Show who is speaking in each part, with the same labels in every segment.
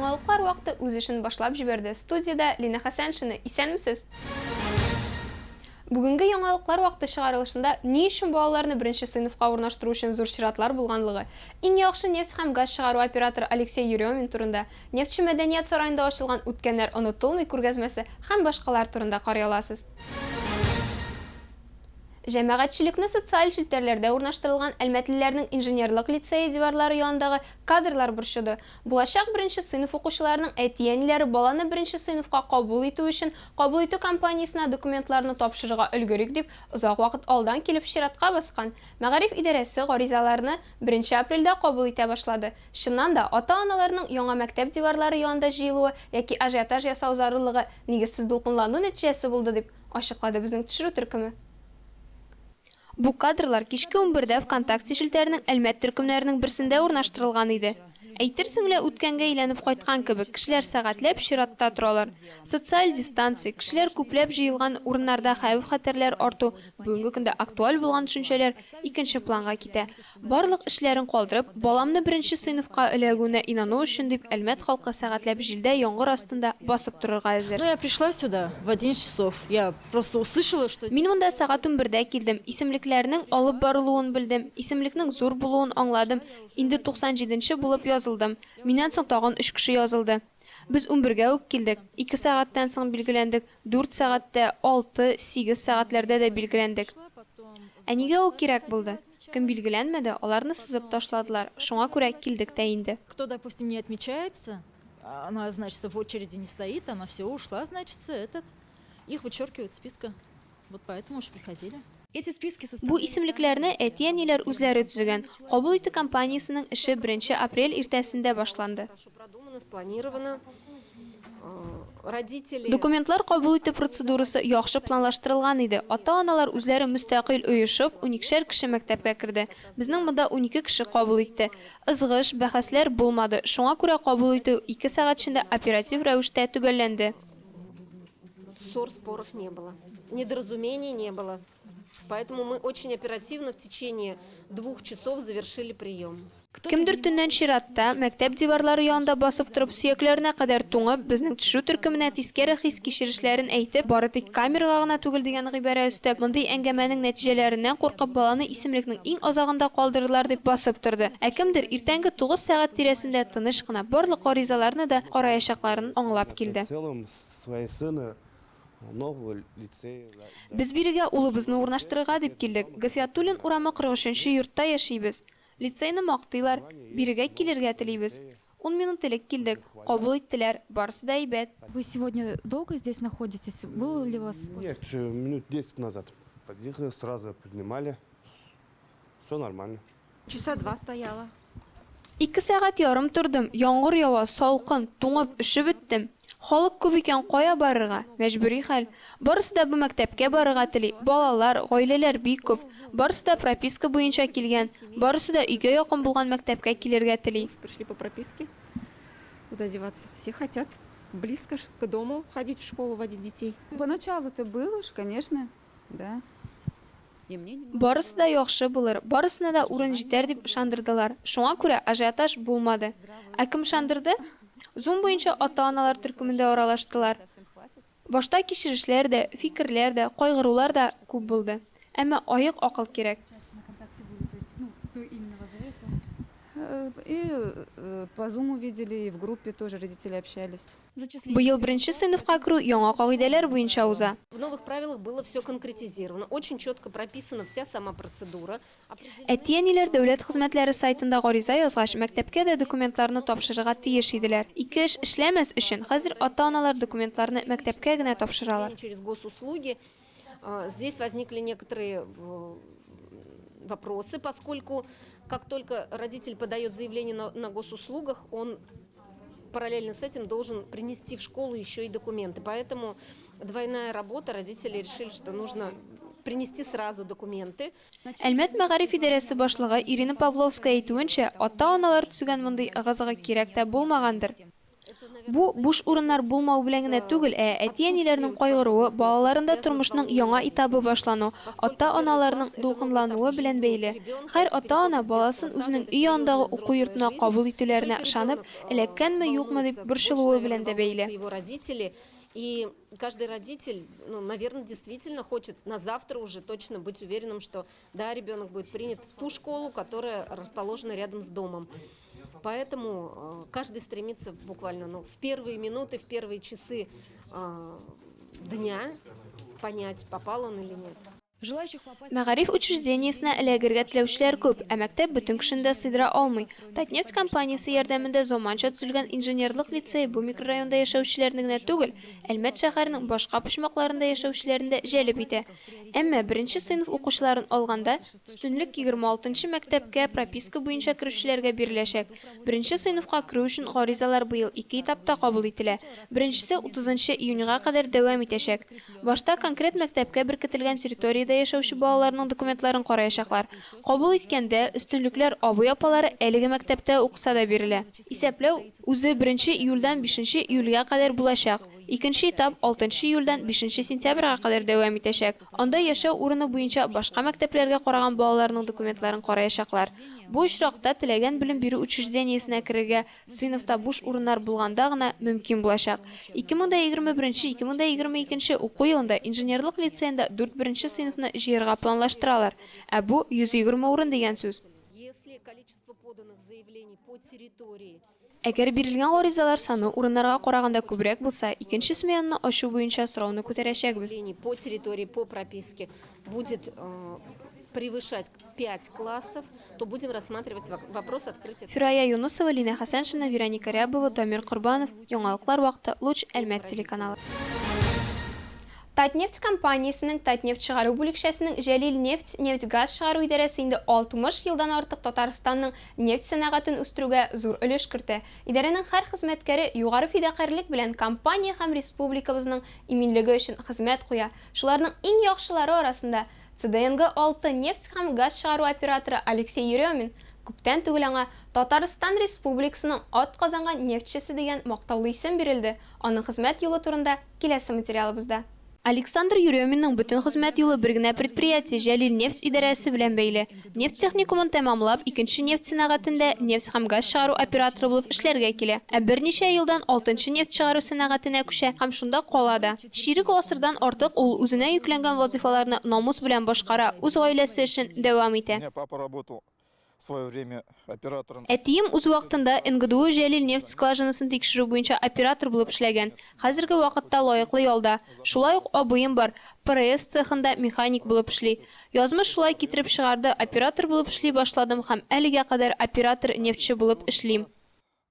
Speaker 1: Яңалыклар вакыты үз эшен башлап җибәрде. Студиядә Лина Хәсәншина. Исәнмесез! Бүгенге Яңалыклар вакыты чыгарылышында ни өчен балаларны беренче сыйныфка урнаштыру өчен зур чиратлар булганлыгы, иң яхшы нефть һәм газ чыгару операторы Алексей Еремин турында, Нефтьче мәдәният сараенда ачылган Үткәннәр онытылмый күргәзмәсе һәм башкалар турында карый аласыз. Җәмәгатьчелекне социаль челтәрләрдә урнаштырылган әлмәтлеләрнең инженерлык лицее диварлары янындагы кадрлар борчыды. Булачак беренче сыйныф укучыларының әти-әниләре баланы беренче сыйныфка кабул итү өчен кабул итү кампаниясенә документларны тапшырырга өлгерик дип озак вакыт алдан килеп чиратка баскан. Мәгариф идарәсе гаризаларны беренче апрельдә кабул итә башлады. Чыннан да, ата-аналарның яңа мәктәп диварлары янында җыелуы яки ажиотаж ясау зарурлыгы нигезсез дулкынлану нәтиҗәсе булды дип ачыклады безнең төшерү төркеме. Бу кадрлар кичке унбердә ВКонтакте челтәренең Әлмәт төркемнәренең берсендә урнаштырылган иде. Әйтерсең лә үткәнгә әйләнеп кайткан кебек, кешеләр сәгатьләп чиратта торалар. Социаль дистанция, кешеләр күпләп җыелган урыннарда хәвеф-хәтәрләр арту, бүгенге көндә актуаль булган төшенчәләр икенче планга китә. Барлык эшләрен калдырып, баламны беренче сыйныфка эләгүенә инану өчен дип Әлмәт халкы сәгатьләп җилдә, яңгыр астында басып торырга әзер.
Speaker 2: Ну, я пришла сюда в 11 часов. Я просто услышала, что.
Speaker 1: Мин монда сәгать унбердә килдем, исемлекләрнең алып барылуын белдем, исемлекнең зур булуын аңладым, инде 97 нче булып язылдым. Миннән соң тагын өч кеше язылды. Без унбергә үк килдек, ике сәгатьтән соң билгеләндек, дүрт сәгатьтә, алты, сигез сәгатьләрдә дә билгеләндек. Ә нигә ул кирәк булды? Кем билгеләнмәде, аларны сызып ташладылар, шуңа күрә килдек тә инде.
Speaker 2: Кто, допустим, не отмечается, она, значится, в очереди не стоит, она все ушла, значится, этот, их вычеркивают из списка. Вот поэтому уж приходили.
Speaker 1: Бу исемлекләрне әти-әниләр үзләре төзегән. Кабул итү кампаниясенең эше беренче апрель иртәсендә башланды. Документлар кабул итү процедурасы яхшы планлаштырылган иде. Ата-аналар үзләре мөстәкыйль оешып, уникешәр кеше мәктәпкә керде. Безнең монда 12 кеше кабул итте. Ызгыш, бәхәсләр булмады, шуңа күрә кабул итү ике сәгать эчендә оператив рәвештә төгәлләнде.
Speaker 3: Ссор, споров не было. Недоразумений не было. Поэтому мы очень оперативно в течение двух часов завершили прием.
Speaker 1: Кемдер төннән чиратта, мәктәп диварлары янында басып торып, сөякләренә кадәр туңып, безнең төшерү төркеменә тискәре хис-кичерешләрен әйтеп, бары тик камерага гына түгел дигән гыйбарә өстәп, мондый әңгәмәнең нәтиҗәләреннән куркып, баланы исемлекнең иң азагында калдырырлар дип басып торды. Ә кемдер иртәнге тугыз сәгать тирәсендә тыныч кына барлык гаризаларны да караячакларын аңлап килде. Без бирегә улыбызны урнаштырырга дип килдек. Гафиатуллин урамы 43 нче йортта яшибез. Лицейны мактыйлар, бирегә килергә телибез. Ун минут элек килдек, кабул иттеләр, барысы да әйбәт.
Speaker 4: Вы сегодня долго здесь находитесь? Был ли у вас?
Speaker 5: Нет, минут 10 назад подъехали, сразу принимали, все нормально.
Speaker 6: Часа два стояла.
Speaker 1: Ике сәгать ярым тордым, яңгыр ява, салкын, туңып, өшеп беттем. Халык күп икән, кая барырга? Мәҗбүри хәл. Барысы да бу мәктәпкә барырга тели, балалар, гаиләләр бик күп. Барысы да прописка буенча килгән, барысы да өйгә якын булган мәктәпкә килергә тели.
Speaker 6: Пришли по прописке. Куда деваться? Все хотят близко к дому ходить в школу, водить детей.
Speaker 7: Поначалу-то было уж, конечно, да.
Speaker 1: Барысы да яхшы булыр, барысына да урын җитәр дип ышандырдылар. Шуңа күрә ажиотаж булмады. Ә кем ышандырды? Zoom буенча ата-аналар төркемендә аралаштылар. Башта кичерешләр дә, фикерләр дә, кайгырулар да күп булды. Әмма аек акыл кирәк.
Speaker 7: И по зуму видели, и в группе тоже родители общались.
Speaker 1: Быел беренче сыйныфка керү яңа кагыйдәләр буенча уза.
Speaker 3: В новых правилах было все конкретизировано, очень четко прописана вся сама процедура.
Speaker 1: Әти-әниләр дәүләт хезмәтләре сайтында гариза язгач, мәктәпкә дә документларны тапшырырга тиеш иделәр. Ике эш эшләмәс өчен, хәзер ата-аналар документларны мәктәпкә генә тапшыралар.
Speaker 3: Через госуслуги здесь возникли некоторые вопросы, поскольку как только родитель подает заявление на, на госуслугах, он параллельно с этим должен принести в школу еще и документы. Поэтому двойная работа, родители решили, что нужно принести сразу документы.
Speaker 1: Әлмәт мәгариф идарәсе башлыгы Ирина Павловская әйтүенчә, ата-аналар төзегән мондый ыгы-зыгы кирәк тә булмагандыр. Бу, буш урыннар булмау белән генә түгел, ә әти-әниләрнең кайгыруы, балаларында тормышның яңа этабы башлану, ата-аналарның дулкынлануы белән бәйле. Һәр ата-ана баласын үзенең өй янындагы уку йортына кабул итүләренә ышанып, эләккәнме-юкмы дип борчылуы белән дә бәйле.
Speaker 3: И каждый родитель, ну, наверное, действительно хочет на завтра уже точно быть уверенным, что да, ребенок будет принят в ту школу, которая расположена рядом с домом. Поэтому каждый стремится буквально, ну, в первые минуты, в первые часы дня понять, попал он или нет.
Speaker 4: Желающих попасть
Speaker 1: Мәгариф учреждениесенә эләгергә теләүчеләр күп, ә мәктәп бөтен кешене дә сыйдыра алмый. Татнефть компаниясе ярдәмендә заманча төзелгән инженерлык лицее бу микрорайонда яшәүчеләрне генә түгел, Әлмәт шәһәренең башка почмакларында яшәүчеләрне дә җәлеп итә. Әмма беренче сыйныф укучыларын алганда, өстенлек 26 нчы мәктәпкә прописка буенча керүчеләргә биреләчәк. Беренче сыйныфка керү өчен гаризалар быел ике этапта кабул ителә. Беренчесе 30 нчы июньга кадәр дәвам итәчәк. Башта конкрет мәктәпкә беркетелгән территориядә яшәүче балаларның документларын караячаклар. Кабул иткәндә, өстенлекләр абый-апалары әлеге мәктәптә укыса да бирелә. Исәпләү үзе беренче июльдән бишенче июльгә кадәр булачак. Икенче этап алтынчы июльдән бишенче сентябрьгә кадәр дәвам итәчәк. Анда яшәү урыны буенча башка мәктәпләргә караган балаларның документларын караячаклар. Бу очракта теләгән белем бирү учреждениесенә керергә сыйныфта буш урыннар булганда гына мөмкин булачак. 2021-2022 уку елында инженерлык лицеенда дүрт беренче сыйныфны җыярга планлаштыралар, ә бу 120 урын дигән сүз. Әгәр бирелгән гаризалар саны урыннарга караганда күбрәк булса, икенче сменаны ачу буенча сорауны күтәрәчәкбез.
Speaker 3: По территории, по прописке будет превышать 5 классов, то будем рассматривать вопрос открытия.
Speaker 1: Фирая Юнысова, Линә Хәсәншина, Вероника Рябова, Дамир Корбанов, Яңалыклар вакыты, Луч, Әлмәт телеканалы. Татнефть компаниясенең Татнефть чыгару бүлекчәсенең Җәлил нефть нефть-газ чыгару идарәсе инде 60 елдан артык Татарстанның нефть сәнәгатен үстерүгә зур өлеш кертә. Идарәнең һәр хезмәткәре югары фидакарьлек белән компания һәм республикабызның иминлеге өчен хезмәт куя. Шуларның иң яхшылары арасында ЦДНГ 6 нефть һәм газ чыгару операторы Алексей Еремин. Күптән түгел аңа Татарстан Республикасының атказанган нефтьчесе дигән мактаулы исем бирелде. Аның хезмәт юлы турында киләсе материалыбызда. Александр Ереминның бөтен хезмәт юлы бер генә предприятие, Җәлил нефть идарәсе белән бәйле. Нефть техникумын тәмамлап, икенче нефть сәнәгатендә нефть һәм газ чыгару операторы булып эшләргә килә. Ә берничә елдан алтынчы нефть чыгару сәнәгатенә күчә һәм шунда кала да. Чирек гасырдан артык ул үзенә йөкләнгән вазыйфаларны намус белән башкара, үз гаиләсе эшен дәвам итә. Әтием үз вакытында НГДУ Җәлил нефть скважинасын тикшерү буенча оператор булып эшләгән, хәзерге вакытта лаеклы ялда. Шулай ук абыем бар, ПРС цехында механик булып эшли. Язмыш шулай китереп чыгарды, оператор булып эшли башладым һәм әлегә кадәр оператор-нефтьче булып эшлим.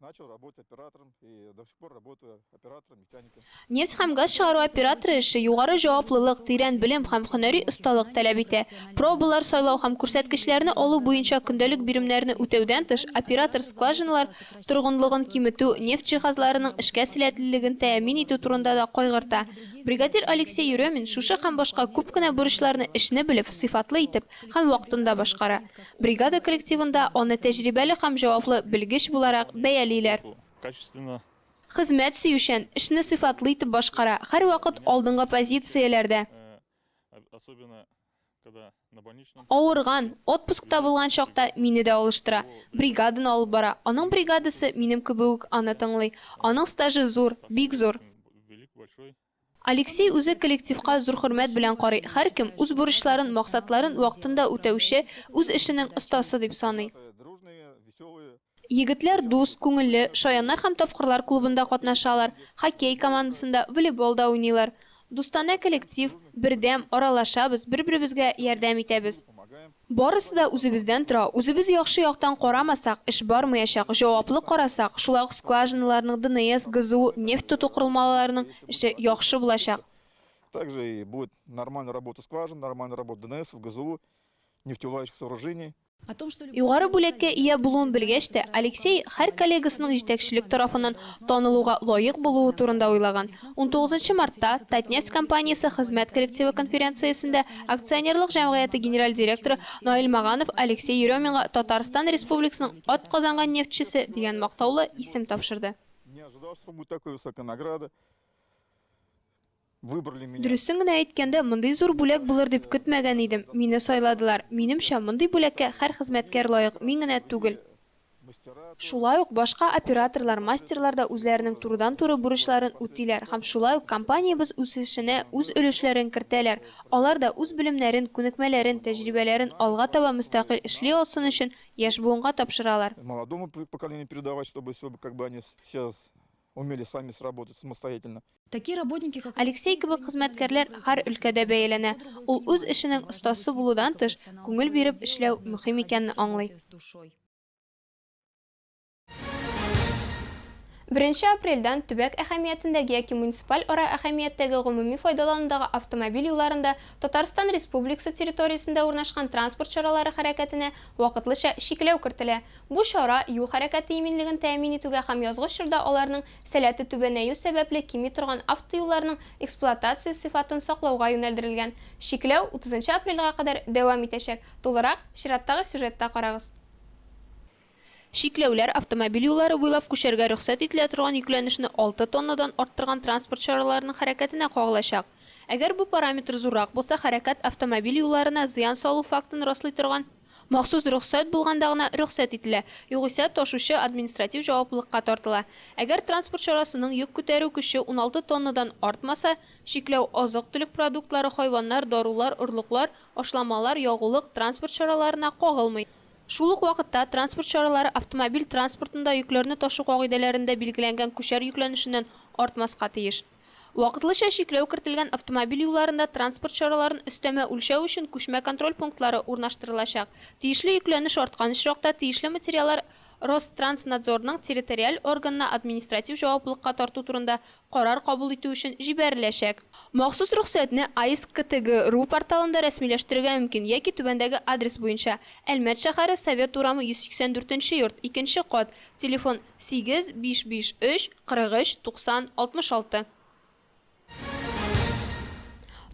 Speaker 8: Начал работать оператором и до сих пор работаю оператором нефтяника.
Speaker 1: Нефть һәм газ чыгару операторы эше югары җаваплылык, тирән белем һәм һөнәри осталык таләп итә. Пробалар сайлау һәм күрсәткечләрне алу буенча көндәлек биремнәрне үтәүдән тыш, оператор скважиналар торгынлыгын киметү, нефть җиһазларының эшкә сәләтлелеген тәэмин итү турында да кайгырта. Бригадир Алексей Еремин шушы һәм башка күп кенә бурычларны эшне белеп, сыйфатлы итеп һәм вакытында башкара. Бригада коллективында аны тәҗрибәле һәм җаваплы белгеч буларак бәялиләр.
Speaker 8: Качественно.
Speaker 1: Хезмәт сөючән, эшне сыйфатлы итеп башкара, һәрвакыт алдынгы позицияләрдә.
Speaker 8: Особенно когда на больничном.
Speaker 1: Авырган, отпускта булган чакта мине дә алыштыра. Бригаданы алып бара. Аның бригадасы минем кебек үк аны тыңлый. Аның стажы зур, бик зур.
Speaker 8: Велик, большой.
Speaker 1: Алексей үзе коллективка зур хөрмәт белән карый, һәркем үз бурычларын, максатларын вакытында үтәүче, үз эшенең остасы дип саный. Егетләр дус, күңелле, Шаяннар һәм тапкырлар клубында катнашалар, хоккей командасында, волейбол да уйныйлар. Дустанә коллектив, бердәм, аралашабыз, бер-беребезгә ярдәм итәбез. Барысы да үзебездән тора, үзебез яхшы яктан карамасак, эш бармаячак, җаваплы карасак, шулай ук скважиналарның, ДНС, ГЗУ, нефть тоту корылмаларының эше яхшы булачак.
Speaker 8: Также и будет нормальная работа скважин, нормальная работа ДНС, ГЗУ, нефтеулавливающих сооружений.
Speaker 1: Югары бүләккә ия булуын белгәч тә, Алексей һәр коллегасының җитәкчелек тарафыннан танылуга лаек булуы турында уйлаган. Унтугызынчы мартта Татнефть компаниясе хезмәт коллективы конференциясендә акционерлык җәмгыяте генераль директоры Наил Маганов Алексей Ереминга Татарстан Республикасының атказанган нефтьчесе дигән мактаулы исем тапшырды.
Speaker 8: ожидал, что будет такая высокая награда. Выбрали меня.
Speaker 1: Дөресен генә әйткәндә, мондый зур бүләк булыр дип көтмәгән идем. Мине сайладылар. Минемчә, мондый бүләккә һәр хезмәткәр лаек, мин генә түгел. Шулай ук башка операторлар, мастерлар да үзләренең турыдан-туры бурычларын үтиләр һәм шулай ук компаниябез үсешенә үз өлешләрен кертәләр. Алар да үз белемнәрен, күнекмәләрен, тәҗрибәләрен алга таба мөстәкыйль эшли алсын өчен яшь буынга тапшыралар.
Speaker 8: Молодому поколению передавать, чтобы все, как бы они все умели сами сработать самостоятельно.
Speaker 4: Такие работники, как
Speaker 1: Алексей кебек хезмәткәрләр һәр өлкәдә бәяләнә. Ул үз эшенең остасы булудан тыш, күңел биреп эшләү мөһим икәнне аңлый. Беренче апрельдән төбәк әһәмиятендәге яки муниципаль ара әһәмияттәге гомуми файдаланудагы автомобиль юлларында Татарстан Республикасы территориясендә урнашкан транспорт чаралары хәрәкәтенә вакытлыча чикләү кертелә. Бу чара юл хәрәкәте иминлеген тәэмин итүгә һәм язгы чорда аларның сәләте түбәнәю сәбәпле кими торган автоюлларның эксплуатация сыйфатын саклауга юнәлдерелгән. Чикләү утызынчы апрельгә кадәр дәвам итәчәк. Тулырак, чираттагы сюжетта карагыз. Чикләүләр автомобиль юллары буйлап күчәргә рөхсәт ителә торган йөкләнешне 6 тоннадан арттырган транспорт чараларының хәрәкәтенә кагылачак. Әгәр бу параметр зуррак булса, хәрәкәт автомобиль юлларына зыян салу фактын раслый торган махсус рөхсәт булганда гына рөхсәт ителә, югыйсә ташучы административ җаваплылыкка тартыла. Әгәр транспорт чарасының йөк күтәрү көче 16 тоннадан артмаса, чикләү азык-төлек продуктлары, хайваннар, дарулар, орлыклар, ашламалар, ягулык, транспорт чараларына кагылмый. Шул ук вакытта, транспорт чаралары автомобиль транспортында йөкләрне ташу кагыйдәләрендә билгеләнгән күчәр йөкләнешеннән артмаска тиеш. Вакытлыча чикләү кертелгән автомобиль юлларында транспорт чараларын өстәмә үлчәү өчен күчмә контроль пунктлары урнаштырылачак. Тиешле йөкләнеш арткан очракта, тиешле материаллар Ространснадзорның территориаль органына административ җаваплылыкка тарту турында карар кабул итү өчен җибәреләчәк. Махсус рөхсәтне АИС-КТГ ру порталында рәсмиләштерергә мөмкин яки түбәндәге адрес буенча, Әлмәт шәһәре, Совет урамы, 184 нче йорт, икенче кат, телефон, 8 553 43 90 66.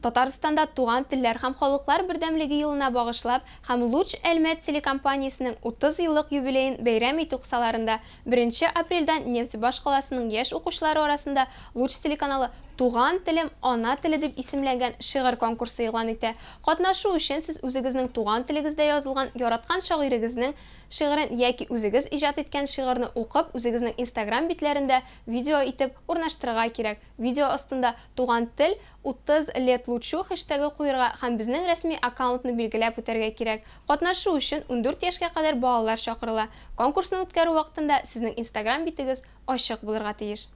Speaker 1: Татарстанда Туган телләр һәм халыклар бердәмлеге елына багышлап һәм Луч Әлмәт телекомпаниясенең 30 еллык юбилеен бәйрәм итү кысаларында беренче апрельдән нефть башкаласының яшь укучылары арасында Луч телеканалы Туган телем, ана теле дип исемләнгән шигырь конкурсы игълан итә. Катнашу өчен сез үзегезнең туган телегездә язылган яраткан шагыйрегезнең шигырен яки үзегез иҗат иткән шигырьне укып, үзегезнең Инстаграм битләрендә видео итеп урнаштырырга кирәк. Видео астында Туган тел, 30 лет лучу хештегы куерга һәм безнең рәсми аккаунтны билгеләп үтәргә кирәк. Катнашу өчен ундүрт яшькә кадәр балалар чакырыла. Конкурсны үткәрү вакытында сезнең Инстаграм битегез ачык булырга тиеш.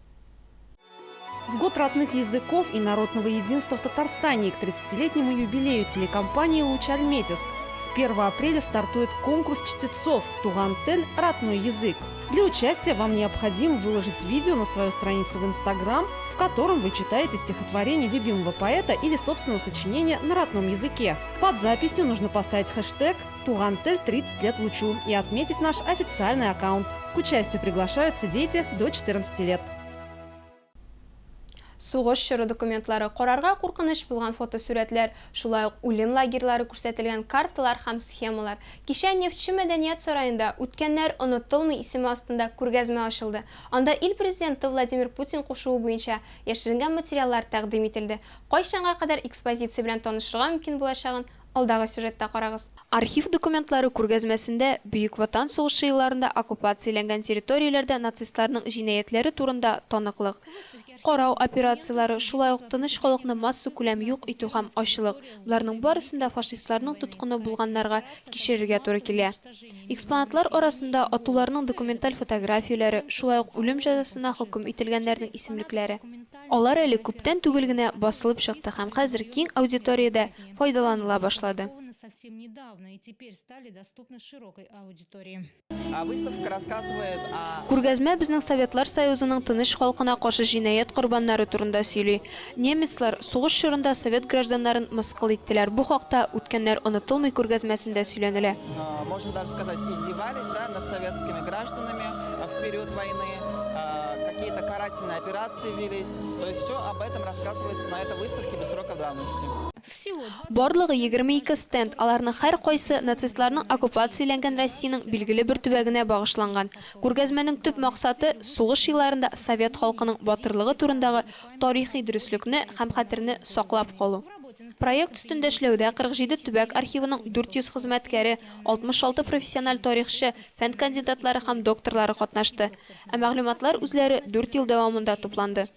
Speaker 9: В год родных языков и народного единства в Татарстане к 30-летнему юбилею телекомпании «Луч Альметьевск» с 1 апреля стартует конкурс чтецов «Туган тел. Родной язык». Для участия вам необходимо выложить видео на свою страницу в Инстаграм, в котором вы читаете стихотворение любимого поэта или собственного сочинения на родном языке. Под записью нужно поставить хэштег «Туган тел 30 лет лучу» и отметить наш официальный аккаунт. К участию приглашаются дети до 14 лет.
Speaker 1: Сугыш чоры документлары, карарга куркыныч булган фотосурәтләр, шулай ук үлем лагерьлары күрсәтелгән карталар һәм схемалар. Кичә Нефтьче мәдәният сараенда Үткәннәр онытылмый исеме астында күргәзмә ачылды. Анда ил Президенты Владимир Путин кушуы буенча яшеренгән материаллар тәкъдим ителде. Кайчанга кадәр экспозиция белән танышырга мөмкин булачагын алдагы сюжетта карагыз. Архив документлары күргәзмәсендә Бөек Ватан сугышы елларында оккупацияләнгән территорияләрдә нацистларның җинаятьләре турында таныклык, карау операцияләре, шулай ук тыныч халыкны массакүләм юк итү һәм ачлык, боларның барысын да фашистларның тоткыны булганнарга кичерергә туры килә. Экспонатлар арасында атуларның документаль фотографияләре, шулай ук үлем җәзасына хөкем ителгәннәрнең исемлекләре. Алар әле күптән түгел генә басылып чыкты һәм хәзер киң аудиториядә файдаланыла башлады. Күргәзмә безнең Советлар Союзының тыныч халкына каршы җинаять корбаннары турында сөйли. Немецлар сугыш чорында совет гражданнарын мыскыл иттеләр. Бу хакта Үткәннәр онытылмый күргәзмәсендә сөйләнелә.
Speaker 10: Можно даже сказать, издевались, да, над советскими гражданами в период войны, какие-то карательные операции велись. То есть все об этом рассказывается на этой выставке без срока давности.
Speaker 1: Барлыгы 22 стенд, аларның һәркайсы нацистларның оккупацияләнгән Россиянең билгеле бер төбәгенә багышланган. Күргәзмәнең төп максаты, сугыш елларында совет халкының батырлыгы турындагы тарихи дөреслекне һәм хәтерне саклап калу. Проект өстендә эшләүдә 47 төбәк архивының 400 хезмәткәре, 66 профессиональ тарихчы, фән кандидатлары һәм докторлары катнашты. Ә мәгълүматлар үзләре дүрт ел дәвамында тупланды.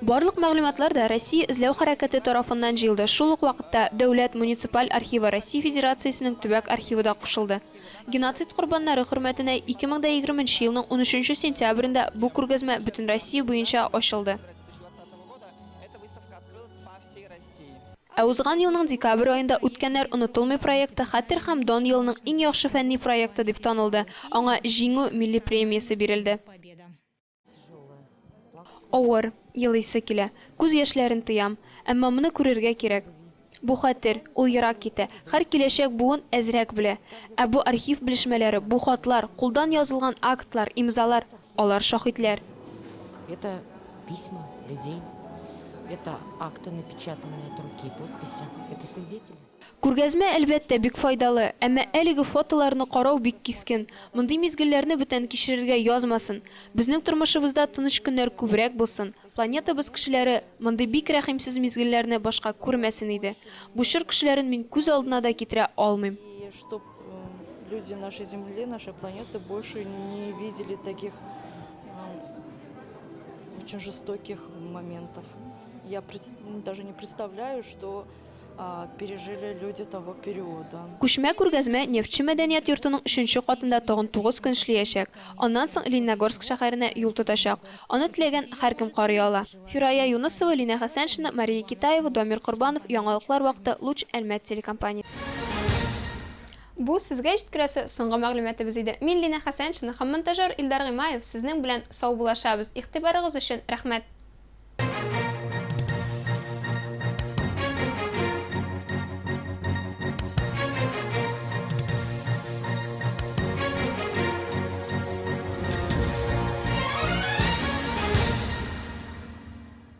Speaker 1: Барлык мәгълүматлар да Россия эзләү хәрәкәте тарафыннан җыелды, шул ук вакытта Дәүләт муниципаль архивы Россия Федерациясенең төбәк архивы да кушылды. Геноцид корбаннары хөрмәтенә 2020 нче елның унөченче сентябрендә бу күргәзмә бөтенроссия буенча ачылды. Ә узган елның декабрь аенда Үткәннәр онытылмый проекты Хәтер һәм дан елының иң яхшы фәнни проекты дип танылды, аңа Җиңү милли премиясе бирелде. Авыр, елыйсы килә. Күз яшьләрен тыям. Әмма моны күрергә кирәк. Бу хәтер, ул ерак китә. Һәр киләчәк буын әзрәк белә. Ә бу архив белешмәләре, бу хатлар, кулдан язылган актлар, имзалар, алар шаһитләр.
Speaker 11: Это письма людей, это акты, напечатанные от руки, подписи, это свидетели.
Speaker 1: Күргәзмә, әлбәттә, бик файдалы, әмма әлеге фотоларны карау бик кискен. Мондый мизгелләрне бүтән кичерергә язмасын. Безнең тормышыбызда тыныч көннәр күбрәк булсын, планетабыз кешеләре мондый бик рәхимсез мизгелләрне башка күрмәсен иде. Бу чор кешеләрен мин күз алдына да китерә алмыйм.
Speaker 12: И чтоб люди нашей Земли, нашей планеты больше не видели таких очень жестоких моментов. Я даже не представляю, что пережили люди того периода.
Speaker 1: Күчмә күргәзмә Нефтьче мәдәният йортының өченче катында тагын тугыз көн эшлиячәк. Аннан соң Лениногорск шәһәренә юл тотачак. Аны теләгән һәркем карый ала. Фирая Юнысова, Линә Хәсәншина, Мария Китаева, Дамир Корбанов, Яңалыклар вакыты, Луч, Әлмәт телекомпаниясе. Бу сезгә җиткерәсе соңгы мәгълүматыбыз иде. Мин Линә Хәсәншина һәм монтажер Илдар Гыймаев сезнең белән саубуллашабыз. Игътибарыгыз өчен рәхмәт!